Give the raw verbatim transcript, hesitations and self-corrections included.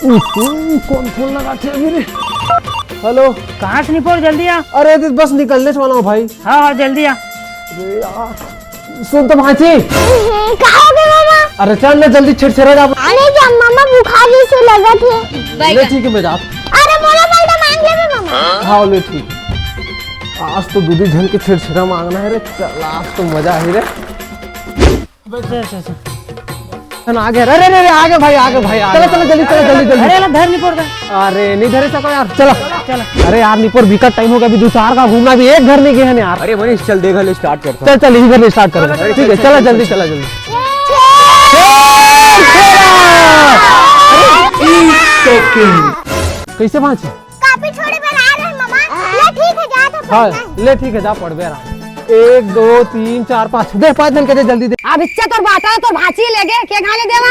उहू, कौन फोन लगाथे अभी रे? हेलो। कहाँ से निपोर, जल्दी आ। अरे, बस निकलने वाला हूँ भाई। हाँ, हाँ, जल्दी आ। अरे यार, सुन तो भांची। का हो गया मामा? अरे चल ना, जल्दी छेरछेरा जा। नहीं जा मामा, बुखार जैसे लगत हे। ले ठीक है, मैं जा। अरे मोला पलटा मांग लेबे मामा। हाँ, ले ठीक। आज तो दू दू झन के छेरछेरा मांगना है रे। चल, आज तो मजा है रे। बस, बस, बस। आ गए, अरे, अरे, अरे, आ गए भाई, आ गए भाई, आ गए। चलो, चलो, जल्दी, चलो, जल्दी, जल्दी। अरे, अरे, धर निपोर दे। अरे, नहीं धरे सको यार, चलो। चलो। अरे यार, निपोर बिकट टाइम हो गया, अभी दो चार का घूमना, अभी एक घर नहीं गए हैं यार। अरे मनीष, चल देख, ले स्टार्ट करता हूँ। चल, चल, इधर नहीं स्टार्ट करो। अरे, ठीक है, चल, चल, जल्दी, चल। चला, जल्दी। कैसे पहुंची? कापी छोड़े बर आ रहे मामा। ले ठीक है, जा तो हाँ, पढ़ना है। ले ठीक है, जा पढ़बे आराम। एक, दो, तीन, चार, पाँच। दे, पाँच झन के दे, जल्दी दे। अब इच्छा तोर बाटा, तोर भांची ले गे, के घाले देवा?